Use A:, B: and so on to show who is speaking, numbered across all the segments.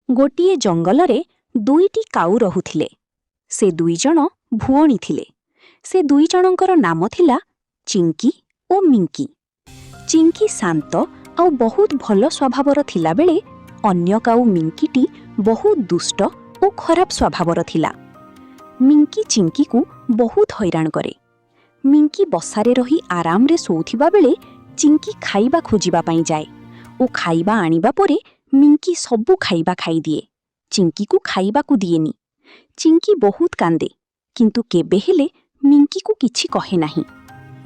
A: ଗୋଟିଏ ଜଙ୍ଗଲରେ ଦୁଇଟି କାଉ ରହୁଥିଲେ। ସେ ଦୁଇଜଣ ଭଉଣୀ ଥିଲେ। ସେ ଦୁଇଜଣଙ୍କର ନାମ ଥିଲା ଚିଙ୍କି ଓ ମିଙ୍କି। ଚିଙ୍କି ଶାନ୍ତ ଆଉ ବହୁତ ଭଲ ସ୍ୱଭାବର ଥିଲାବେଳେ ଅନ୍ୟ କାଉ ମିଙ୍କିଟି ବହୁତ ଦୁଷ୍ଟ ଓ ଖରାପ ସ୍ୱଭାବର ଥିଲା। ମିଙ୍କି ଚିଙ୍କିକୁ ବହୁତ ହଇରାଣ କରେ। ମିଙ୍କି ବସାରେ ରହି ଆରାମରେ ଶୋଉଥିବା ବେଳେ ଚିଙ୍କି ଖାଇବା ଖୋଜିବା ପାଇଁ ଯାଏ ଓ ଖାଇବା ଆଣିବା ପରେ ମିଙ୍କି ସବୁ ଖାଇବା ଖାଇଦିଏ, ଚିଙ୍କିକୁ ଖାଇବାକୁ ଦିଏନି। ଚିଙ୍କି ବହୁତ କାନ୍ଦେ, କିନ୍ତୁ କେବେ ହେଲେ ମିଙ୍କିକୁ କିଛି କହେ ନାହିଁ।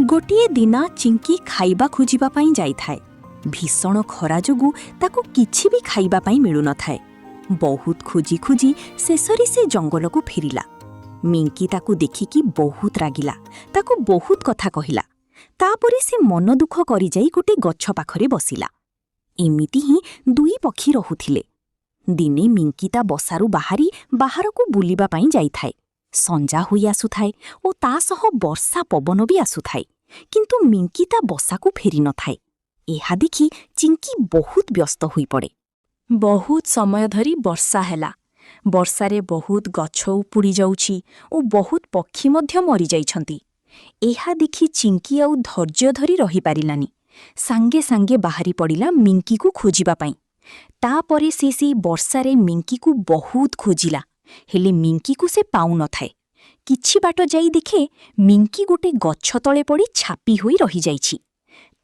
A: ଗୋଟିଏ ଦିନ ଚିଙ୍କି ଖାଇବା ଖୋଜିବା ପାଇଁ ଯାଇଥାଏ। ଭୀଷଣ ଖରା ଯୋଗୁଁ ତାକୁ କିଛି ବି ଖାଇବା ପାଇଁ ମିଳୁନଥାଏ। ବହୁତ ଖୋଜି ଖୋଜି ଶେଷରେ ସେ ଜଙ୍ଗଲକୁ ଫେରିଲା। ମିଙ୍କି ତାକୁ ଦେଖିକି ବହୁତ ରାଗିଲା, ତାକୁ ବହୁତ କଥା କହିଲା। ତାପରେ ସେ ମନ ଦୁଃଖ କରିଯାଇ ଗୋଟେ ଗଛ ପାଖରେ ବସିଲା। ଏମିତି ହିଁ ଦୁଇ ପକ୍ଷୀ ରହୁଥିଲେ। ଦିନେ ମିଙ୍କି ତା ବସାରୁ ବାହାରି ବାହାରକୁ ବୁଲିବା ପାଇଁ ଯାଇଥାଏ। ସଞ୍ଜା ହୋଇ ଆସୁଥାଏ ଓ ତା ସହ ବର୍ଷା ପବନ ବି ଆସୁଥାଏ, କିନ୍ତୁ ମିଙ୍କି ତା ବସାକୁ ଫେରି ନଥାଏ। ଏହା ଦେଖି ଚିଙ୍କି ବହୁତ ବ୍ୟସ୍ତ ହୋଇପଡ଼େ। ବହୁତ ସମୟ ଧରି ବର୍ଷା ହେଲା। ବର୍ଷାରେ ବହୁତ ଗଛ ଉପୁଡ଼ି ଯାଉଛି ଓ ବହୁତ ପକ୍ଷୀ ମଧ୍ୟ ମରିଯାଇଛନ୍ତି। ଏହା ଦେଖି ଚିଙ୍କି ଆଉ ଧୈର୍ଯ୍ୟ ଧରି ରହିପାରିଲାନି। ସାଙ୍ଗେ ସାଙ୍ଗେ ବାହାରି ପଡ଼ିଲା ମିଙ୍କିକୁ ଖୋଜିବା ପାଇଁ। ତାପରେ ସେ ସେଇ ବର୍ଷାରେ ମିଙ୍କିକୁ ବହୁତ ଖୋଜିଲା, ହେଲେ ମିଙ୍କିକୁ ସେ ପାଉନଥାଏ। କିଛି ବାଟ ଯାଇ ଦେଖେ ମିଙ୍କି ଗୋଟେ ଗଛ ତଳେ ପଡ଼ି ଛାପି ହୋଇ ରହିଯାଇଛି।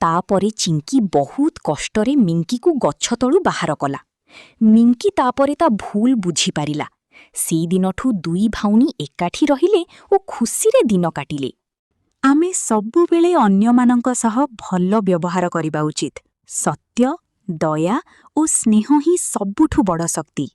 A: ତାପରେ ଚିଙ୍କି ବହୁତ କଷ୍ଟରେ ମିଙ୍କିକୁ ଗଛ ତଳୁ ବାହାର କଲା। ମିଙ୍କି ତାପରେ ତା ଭୁଲ ବୁଝିପାରିଲା। ସେଇଦିନଠୁ ଦୁଇ ଭାଉଣୀ ଏକାଠି ରହିଲେ ଓ ଖୁସିରେ ଦିନ କାଟିଲେ। ଆମେ ସବୁବେଳେ ଅନ୍ୟମାନଙ୍କ ସହ ଭଲ ବ୍ୟବହାର କରିବା ଉଚିତ। ସତ୍ୟ, ଦୟା ଓ ସ୍ନେହ ହିଁ ସବୁଠୁ ବଡ଼ ଶକ୍ତି।